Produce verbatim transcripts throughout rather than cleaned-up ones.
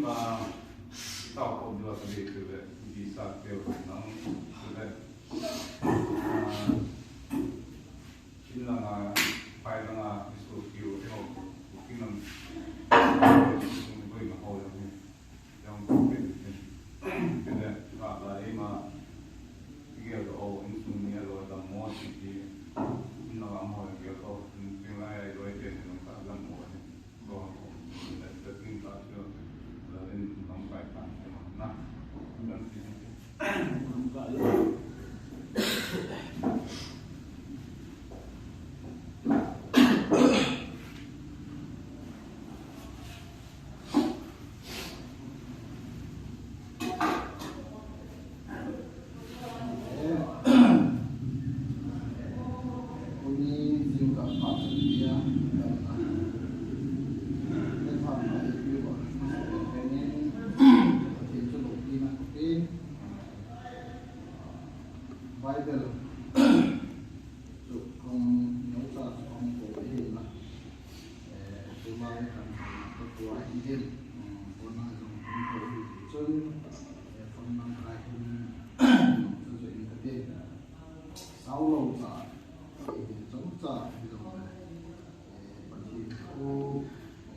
Ah, tao ko dua ka dei chu le, visa keu nang chu le. Ah, in langa, pai langa, isu kiu, no, kinam, boina ho le ni. Jong ko pen pen. Kile, ka la e ma, igel o, insung ni a lo dam mo ti ti. In langa mo igel o, in langa lo pen ni ka dam mo ni. Bible chu kong neu cha chu kong ko hi na. Eh, tu lai kan ka tua hi din. Hmm, ko na jong kan ko hi chun. Eh, phone nang kai hin. Chu chu in ka te. Sau lo cha. Hi din chom cha hi jong le. Eh, Pathen thu,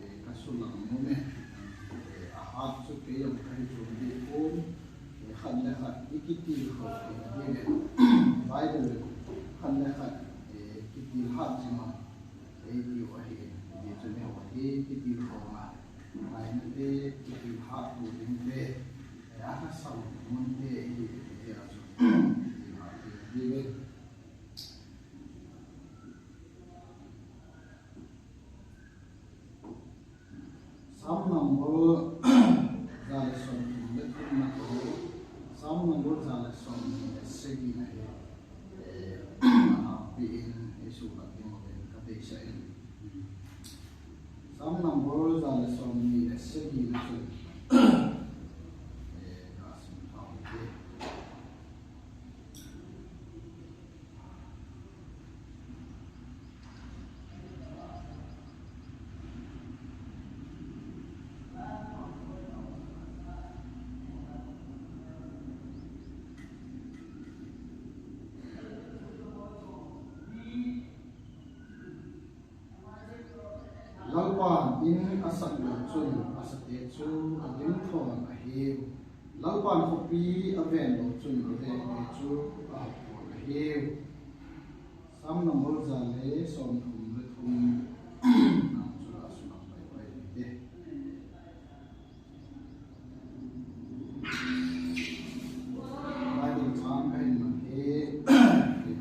eh, ka sulang nom e. Eh, a hat chu kei jong ka hi chom ding pon. Eh, khat le khat i kitilkhou thei ahi ve. Bible khat le khat, eh, kitilhat jing a. Ei tiu ahi, ti chu ni ho hi kitilkhouna. Ngaina te, kitilhat tu ding te, eh, a ka sau mun te, hi, hi, hi, a chu. Kitilhat tu ding te. Psalm number za le som thum le thum na ko. Psalm number za le som ni le sagi na hi. Eh, a pi in i sulat ding uvin ka deisah in. Psalm number za le som ni le sagi na chun. Eh, ka sim thau te. Lalpan in a sak lou chun a sate chu a gimthon ahi. Lalpan khopi a ven lou chun a vente chu a haphon ahi. Psalm number za le som thum le thum nang chu a sulang pai pai te. Bible chang ka hin mang e,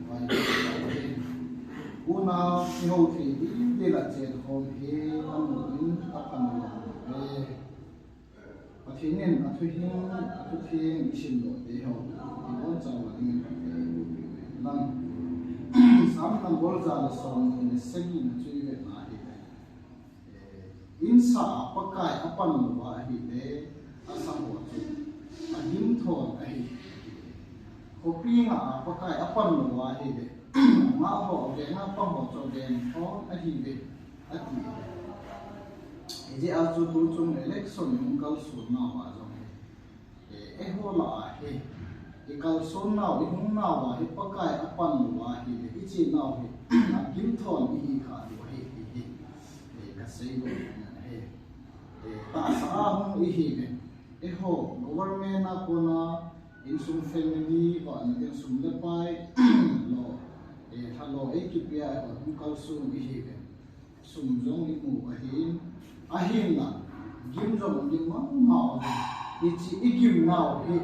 Bible chang ka hin. Unau, i hou thei ding te la chen khom hi, a mun in a phan lo e. Pathen in a thuhing, a thutheng i sim doh te ho, i bon chang la ding in Pathen i bu pi mai lang. Psalm number za le som ni le sagi na chu i ve na hi. Eh, insa a Pakai a pan lou a ahile, a sa ho chu a gimthon ahi. Khopi nga a Pakai a pan lou a ahile, a nga ho, a veng a pang ho chu a vengthon ahi ve, ati. Hijeh a chu tuchung election hung kalsonna uva jong hi. Eh, eiho lah a hi, i kalson nau, i hung nau a hi, Pakai a pan lou a ahile, i che nau hi, a gimthon i hi kha diu ahi, hi, hi. Eh, ka sei lou na hi. Eh, tahsa a hung i hi ve. Eiho, government a kona, insung family, vana insung le pai, lo, eh, tha lo, eh, kipia, eiho, hung kalson i hi ve. Sum jong i mu ahin, ahinla, gim jong i gim mama ahin. Hiche i gim nau hi,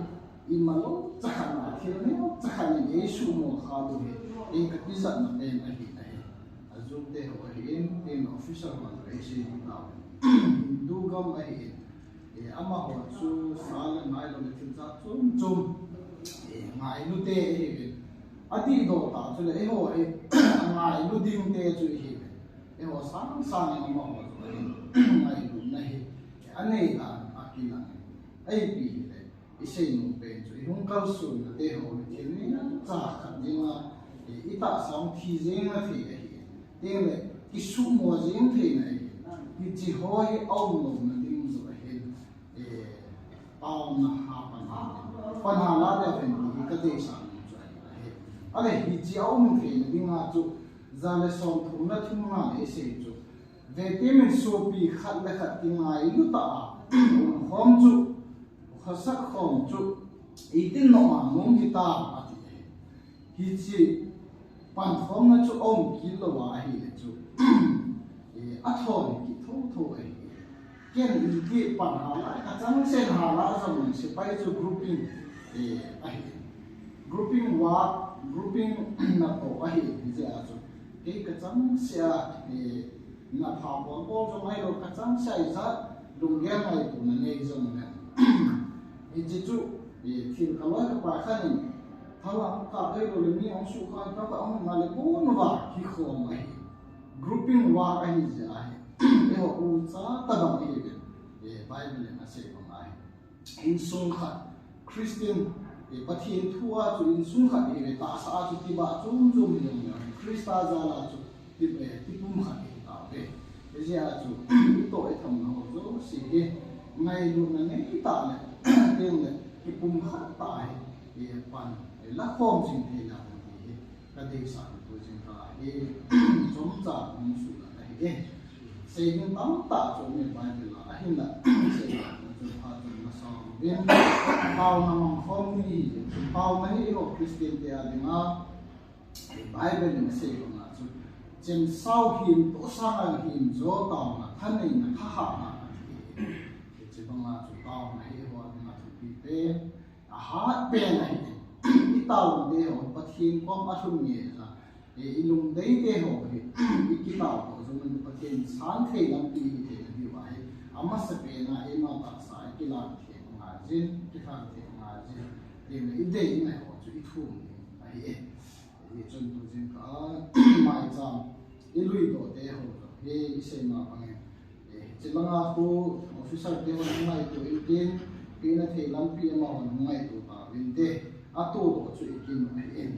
i ma lou chakhat na, thil neo chakhat in ei sumo kha diu hi, ei ka tijatna pen ahi, ahi. Ajoute ho ahin, tin officer ho ahin, ei sei nau. Hindu gam ahin, eh, amaho chu sa le ngai lou le thil jat chom chom, eh, ngailu te ahi ve. Adih doh tah chu le, eiho hi, ngailu ding te chu ahi ve. Eiho sang sang in amaho chu ahin, ngailutna hi, anei dan a kilang in. Ahi pi hile, i sei nom pen chu, i hung kalsonna te ho hi thil neocha khat jeng a, i, i tahsa hung thi jeng na thei ahi. Tengle, i sumo jeng thei na ahi. Hiche ho hi a um lou na ding joh ahin. Eh, Auna ha pan ha. Pan ha la de pen hi ka deisah chu ahi. Ale hiche a um theina dinga chu ja le som thum na thum na le sei chu. Vetimin sopi khat le khat kingailu tah a um khom chu, khosak khom chu, itin nom a nom hita ati. Hiche pan khomna chu um kit lou a ahile chu, eh, athon kit thotho ahi. Ken iti pan ha la, ka chang sen ha la jong sepai chu grouping, eh, ahi. Grouping wa, grouping na to ahi, hijeh a chu. Kei ka chang se a, eh, na pha bol bol jong ahilou, ka chang se a ijat, lunggel ngaito na nei jong le. Hiche chu, eh, thil ka loi ka pai khan in, thalang ka dei lou le mi ong su khan ka ba ong ma le bon wa, hi khom ahi. Grouping wa ahi jeh ahi. Eiho u cha tabang ahi ve. Eh, Bible in asei bang ahi. Insung khat, Christian, eh, Pathen thu a chu insung khat hi le, tahsa a chu tibah chom chom hi jong le, Christa jal a chu ti, eh, tipum khat hi ta ve. Hijeh a chu, itoh itham na ho jouse hi, ngailutna nei tah le, teng le, tipum khat tah hi, eh, pan, eh, la khom jing thei la ti hi. Ka deisah tu jing ka hi, chomcha hung suhlah ahi e. Sei ding tamtah chu mi Bible a ahinla, sei ding chu pha chu masa uvin. Taona mang khom ni hi, taona hi eiho Christian te a dinga, Bible in asei banga chu, chensau him toh sanga him jo taona, thaneina, thahatna ahi. Hiche banga chu taona hi eiho a dinga thupi te. Ahat pen ahi. I taona te ho, Pathen kom a lhung nge ja. E, i lungdei te ho hi, i kitao ho jong in Pathen san thei lampi hi thei na diu ahi. Amasa pen a, eima tahsa, i kilan thei ngai jin, kilan thei ngai jin. Tin i dei ngai ho chu i thum ni ahi e. Hichun tu jing ka, maicham, i lui doh te ho, hi i sei ma bangin. Eh, chulanga khu officer te hon hung ngaito in tin, pina thei lampi amahon hung ngaito tauvin te, atoh doh chu i kin ahi in.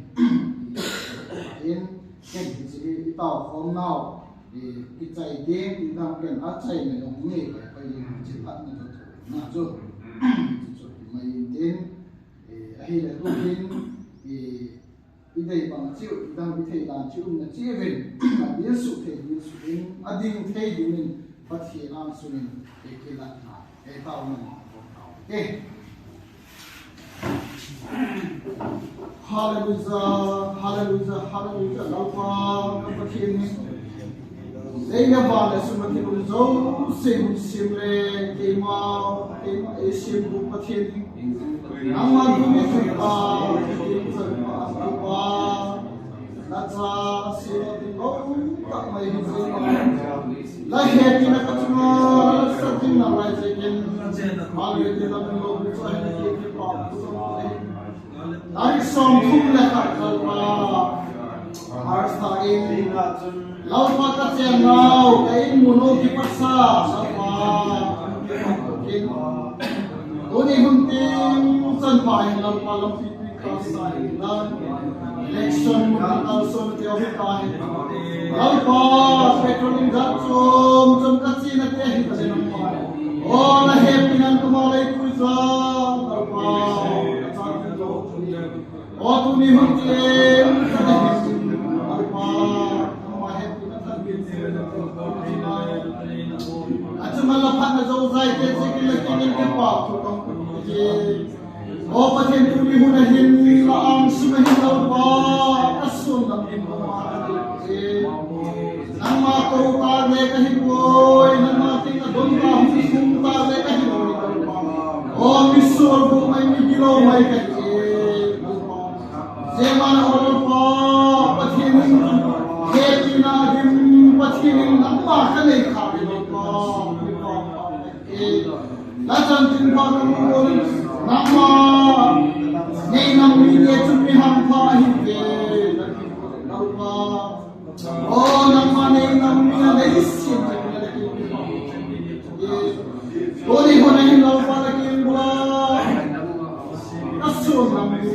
In, ken hiche hi i tao khom nau, eh, kichai ding, ti dang ken achaina jong nei pai pai in, hiche phatna chu tho na chu. Hiche chu kimai in tin, eh, ahile tu hin, eh, I dei bang chiu, i dang i thei dan chiu, na chiu vin, a bil suh thei, bil suh in, a ding thei ding in, Pathen angsung in, i kilatna, i taona, i taona. Okay. Hallelujah, hallelujah, hallelujah, Lalpa, ka Pathen hi. Leina van le sum a thil um jouse hung sem le, keima, keima eisem bu Pathen hi. Nangma thu ni thu pa, Pathen thu pa, pa. Na cha, silo tin lo, tak mai hi jing ma. La hepina ka chunga, la sa tin na lai che ken. Ma le tin la lo bu cha hi ki pa. Tarik som thum le khat Lalpa, March tha in, Lalpa ka chen nau, ka in mun u kipat sa, Lalpa. Tuni hun tin, chan pa in Lalpa lampi pi ka sa in la. Election mun ka tal son te o ta hin. Lalpa, petrol in jat chom chom ka chi na te hi ka chen nau. O la hepina ka ma lai tu sa, Lalpa. O tuni hun tin, ka na hin, Lalpa, ama hepina than bin, achunga la phatna jong jai te, che kin la kin in ke pa, thu kong kong ke. O Pathen tuni hun a hin, la angsung a hin, Lalpa, ka sun lam hin, Lalpa, ka dei che. Nangma kou tah le kahi poi, nangma tin a don tah hung sung tah le kahi poi. O mi sol bu mai mi gilou mai kahi. Jema na o Lalpa, Pathen in, hepina dim, Pathen in nangma kanei kha hi Lalpa. Na chan tin pha ka mu, nangma nei nam mi te chu mi hangpha ahi ve, Lalpa. O, nangma nei nam mi a nei sin te na ki. O, nei ho nei Lalpa na ki bula. Ka sun nam mi.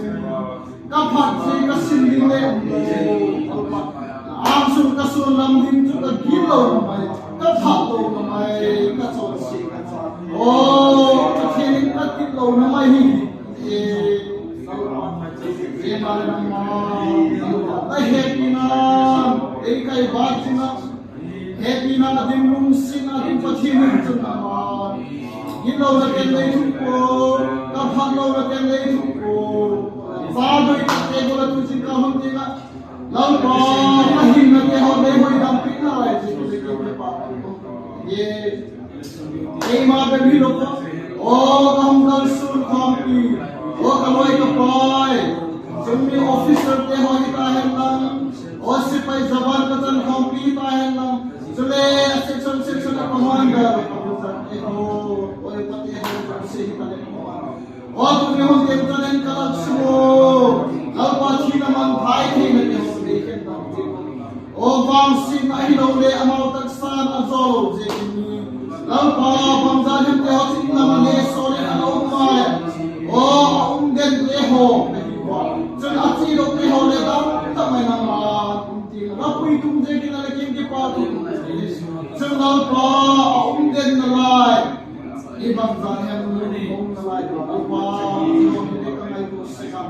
Ka phat ji ka sin ding le um lo. Angsung ka sun lam ding chu ka gilou na mai, ka phat lou na mai, ka chonse ka chan. O, Pathen in ka kit lou Hepina a dim, lungsetna a dim Pathen in chun ama, gitlouna ken lei thupoi, kaphatlouna ken lei thupoi. Cha doi kate gola tu jingkah hun tenga Lalpa, ahinna teho nei hoidam peh nalai jeh in kipah e. Eima bep hilou, o kahung kalson khompi, o kaloi kapai, chumi officer teho hitahen lang, o sepai jawan kachan khompi hitahen lang, chule section section a commander, o, o, o, o, o, o, tuni hung ken tanin kalaksumo, Lalpa thina mangthai theina teho nei khen tauve. O vangsetna ahilouleh amau taksan ajou jeh in, Lalpa bangjan hinte ho chun inlam a ne solin ana um mai. O aumden teho, chun achedoh teho le dam tah mai nangma um tin, lapui tum jeh in ale kin kipah tum. Chun Lalpa aumden nalai, ibang jan hin um nalai, Lalpa, hile kangaito sek a.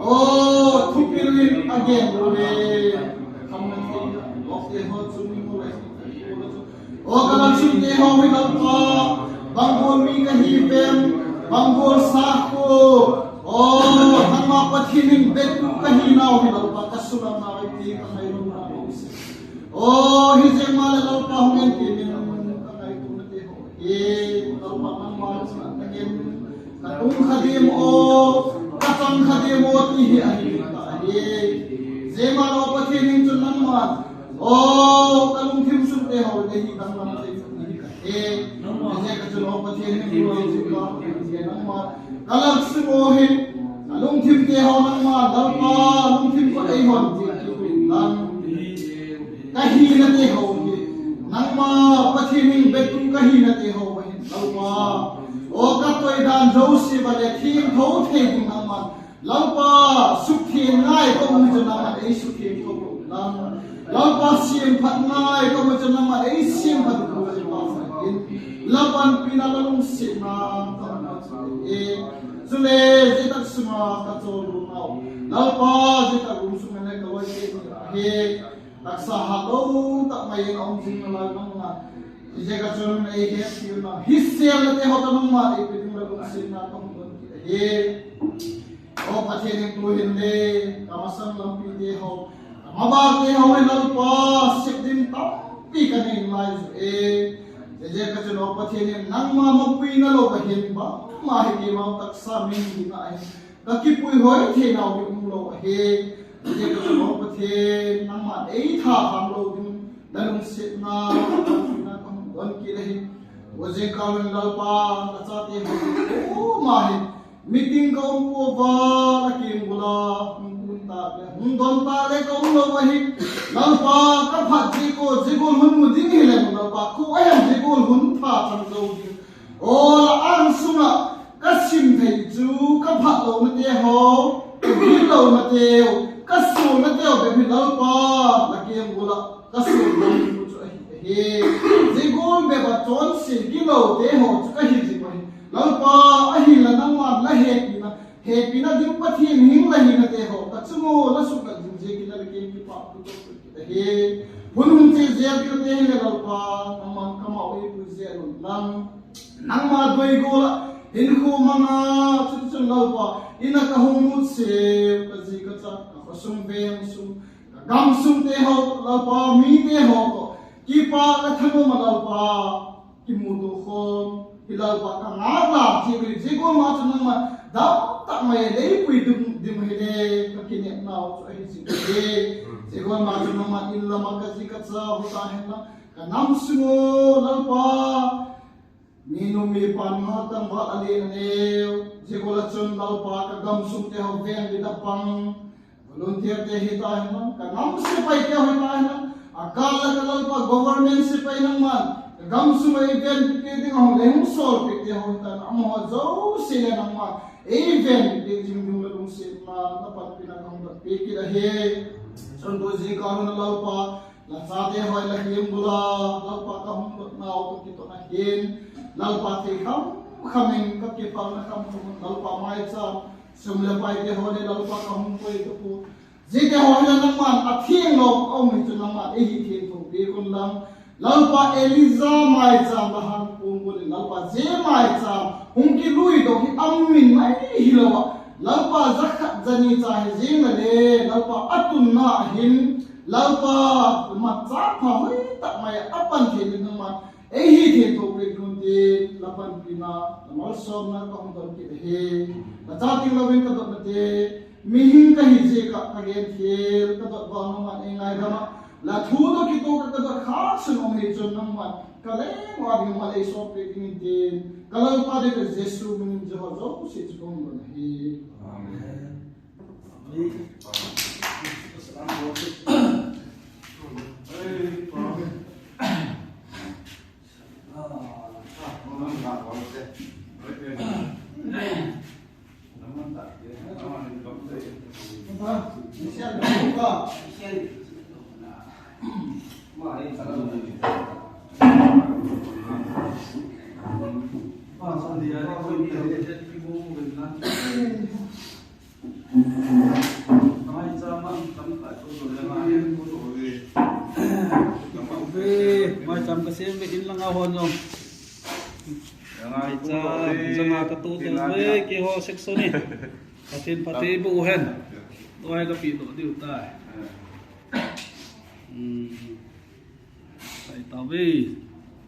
O thupil in agen le, khamna thei, o teho chun ni mo le. O kalaksun teho hi Lalpa, bang bol mi kahi uvem, bang bol sa kho. O nangma Pathen in bettu kahi nau hi Lalpa, kasulam nau hi ti kangailutna. O hijeng ma le Lalpa hung en tin kangailutna teho. E, Lalpa nangma chun nangin, katung kha dem o, kachang kha dem o ti hi ahi ta ahi. Jeh ma le Pathen in chun nangma, o kalungthim sung teho le hi dang lam te hi kahe. Jeh ka chun o Pathen in lungthim ka, nangma kalaksun o hi, kalungthim teho nangma, Lalpa lungthim ko eihon ti, ti lang. Kahina teho hi, nangma Pathen in bettu kahina teho hi, Lalpa. O katoi dan jouse uva le thengtho thei ding nangma, Lalpa, sukthem ngai kaum hi chu nangma eisukthem thou lang. Lalpa, semphat ngai kaum hi chu nangma eisemphat thou lang. Lalpa, pina kalungsetna, e, chule, jeh tak sunga kachol nau. Lalpa, jeh tak room sunga le kaloi te hi. Taksa hatlou tah mai in aum jing nalai nangma. Jeh ka chun eihetpi u nau. Hiselna teho toh nangma eipe ding le lungsetna kahung don kit ahi. O Pathen in tuhin le, kamasang lampi teho, kamabah teho hi Lalpa, sep ding tampi kanei nalai ju e. Jeh ka chun o Pathen in nangma mapuina louva hin bangma hi keima taksa min ding ahi. Kakipui hoi thei nau hi umlou ahi. Jeh ka chun o Pathen, nangma eitha kham lou ding, nalungsetna, nalungsetna kahung don kit ahi. O jeh ka chun Lalpa, kachate ho, o ma hi. Meeting kaum pouva, kakim bula, hung kun ta le, hung don ta le kaum lou ahi. Lalpa, kaphat jeh ko, jigol hun mu ding hile, Lalpa, ko ahem jigol hun pha chang jou ding. O la-ang sunga kasim thei chu kaphatlouna teho, kagillouna teho, kasolna teho, bep hi Lalpa, la keng bula, kasolna chu ahi, ahi. Jigol bep a chonse gilou teho chu kahi jing u ahi. Lalpa, ahinla nangma la hepina, hepina ding Pathen hing la hina teho, kachung u la suklat jing jeh in la keng kipah thu to. Ahi, hun hung che jeh a kiti le Lalpa, nangman kamau eipui jeh un lang. Nangma doi gol a, hinkho manga, chun chun Lalpa, in a kahung lut seh, kaji kacha, kakhosung vengsung, kagamsung teho, Lalpa, mite ho toh, kipah le thanom a Lalpa, kimuto khom, hi Lalpa kangah la, jigol, jigol ma chun nangma, dam tah mai leipui ding, ding hile, kakinepnau chu ahi jing e. Jigol ma chun nangma in lama kaji kacha, hung ta henlang, kanam sung u, Lalpa, minu mipa nunga tangval alen aneo, jigol a chun Lalpa kagamsung teho veng ding a pang, Volunteer te hita henlang, kanam sepai te hita henlang, akal a ka Lalpa government sepai nangman, kagamsung a eivenpi ding a hung le hung solpi te hita, amaho jouse le nangman, eivenpi jing ding le lungsetna, napanpina kahung pe kit ahi. Chun tu jingkah a Lalpa, la chate ho la keng bula, Lalpa kahung lutnau toh kitoh ahin, Lalpa thei kham kham in kakipah na kham kham, Lalpa maicham, sum le pai te ho le Lalpa kahung koi tapou. Jeh te ho hi nangman atheng lou, aum hi chu nangman eihin theng thou pi. Kun lang, Lalpa Elijah maicham la hung pung kun, Lalpa je maicham hung kilui doh hi amin mai hilou a, Lalpa jakhat jani cha hi jing le le, Lalpa atunna hin, Lalpa matcha pha hoi tak mai a pan thei min nangman eihin thei thou peh un tin, la panpina, la malsomna ka hung don kit ahi. La cha ting louvin ka dot nate, mihing ka hi jeh a ka genthei, ka dot vang nangman eingaidam a, la thu toh kitoh a ka dot khah sun um hi chun nangman ka leng uva ding mal eisoh peh ding in tin, ka Lalpa ding ka Jesu min in Jehovah jouse chu ka hung don ahi. Amen. Maicham ka sem ve in langa hon jong. Maicham janga ka tu jong ve keiho section in. Pathen phatthei boh hen. Tua hi ka peh doh diu tai. Hmm. Sai tauve.